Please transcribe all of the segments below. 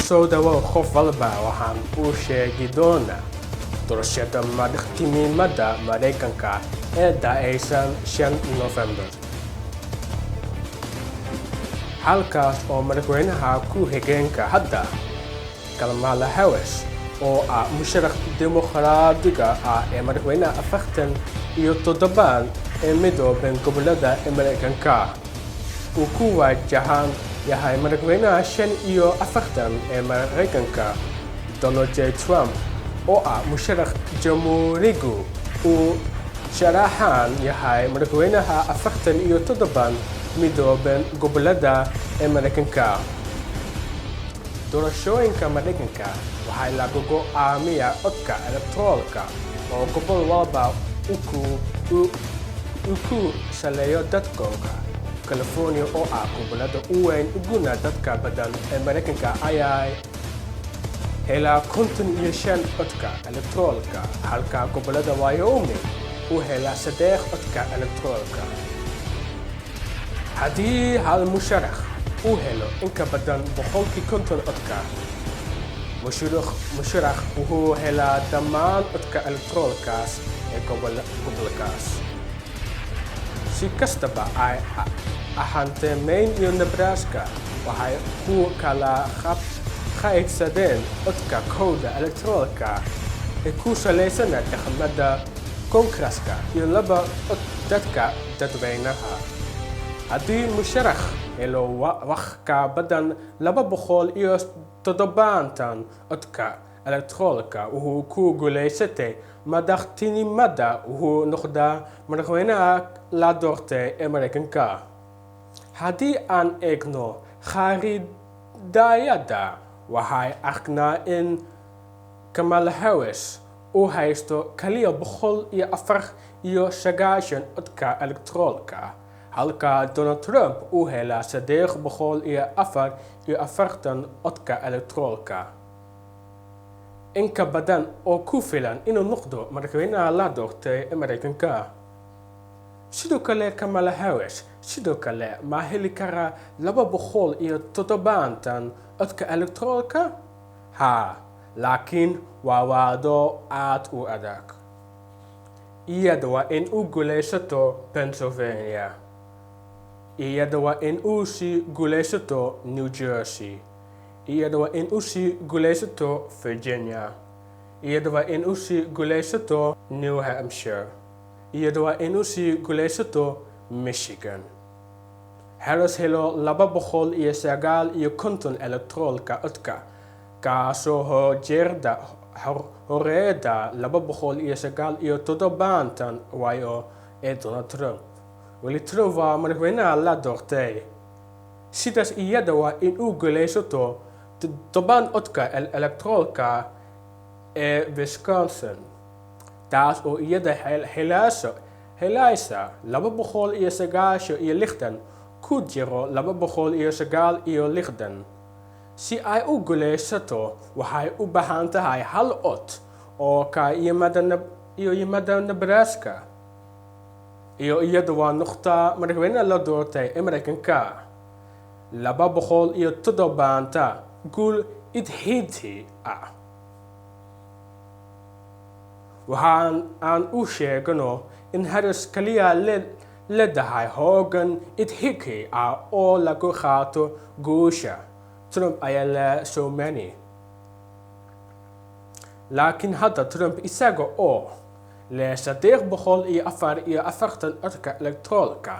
Soo dhawow qof walba. Waxaan u sheegi doonaa doorashada madaxtinimada Mareykanka ee dhacaysa 5 November, halkaas oo madaxweynaha ku xigeenka hadda Kamala Harris, oo ah musharax dimuqraadiga ah ee madaxweynaha 47aad ee Midooda Gobolada ee Mareykanka, uu ku wajahan yahay madaxweynaha 45 ee Mareykanka Donald J. Trump, oo ah musharax jamhuurigu uu sharaxan yahay madaxweynaha 47aad Midooda Gobolada ee Mareykanka. Doorashooyinka Mareykanka waxaa lagu go'aamiyaa codka elektoorka oo gobol walba uu ku saleeyo dadkooda. California, oo ah gobolada ugu weyn uguna dadka badan ee Mareykanka, ayaa helaa 55 codka elektoorka, halka gobolada Wyoming uu helaa 3 codka elektoorka. Haddii hal musharax uu helo in ka badan 50% codka, musharax wuxuu helaa dhammaan codka elektoorkaas ee gobolkaas. Si kastaba ay ahaatee, Maine iyo Nebraska waxay ku kala qaybsadeen codka kooda elektoorka ee ku saleysan dhaqamada Koongareeska iyo laba cod dadka dadweynaha. Haddii musharax helo wax ka badan 270 codka elektoorka, wuxuu ku guuleystay madaxtinimada, wuxuu noqdaa madaxweynaha la doortay ee Mareykanka. Haddii aan eegno khariidadda, waxaan aragnaa in Kamala Harris uu haysto kaliya 194 codka elektoorka, halka Donald Trump uu helaa 344 codka elektoorka, in ka badan oo ku filan inuu noqdo madaxweynaha la doortay ee Mareykanka. Sidoo kale, Kamala Harris sidoo kale ma heli karaa 270 codka elektoorka? Haa, laakiin waa wado aad u adag. Iyada waa in uu guuleysato Pennsylvania, iyada waa in uu sii guuleysato New Jersey, iyada waa in uu sii guuleysato Virginia, iyada waa in uu sii guuleysato New Hampshire, iyada waa in uu sii guuleysato Michigan. Harris helo 259 elektoorka codka, kaasoo horjeeda horeeda 279 waayo ee Donald Trump. Weli Trump waa madaxweynaha la doortay. Sidaas iyada waa in uu guuleysato 10 codka elektoorka ee Wisconsin, taas oo iyada helaysa 269 ku jiro 269. Si ay u guuleysato, waxay u baahan tahay hal cod oo ka yimaada Nebraska, iyo iyada waa noqdaa madaxweynaha la doortay ee Mareykanka. 270 guul idhidi ah. Waxaan aan u sheegno in Harris kaliya leedahay hoggaan idhiki ah oo lagu qaato guusha. Trump ayaa la soomani, laakiin hadda Trump isaga oo leh 344 codka elektoorka,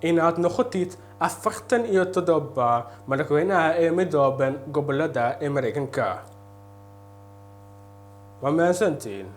inaad noqotid 47 madaxweynaha ee Midooda Gobolada ee Mareykanka. Waa mahadsantiin.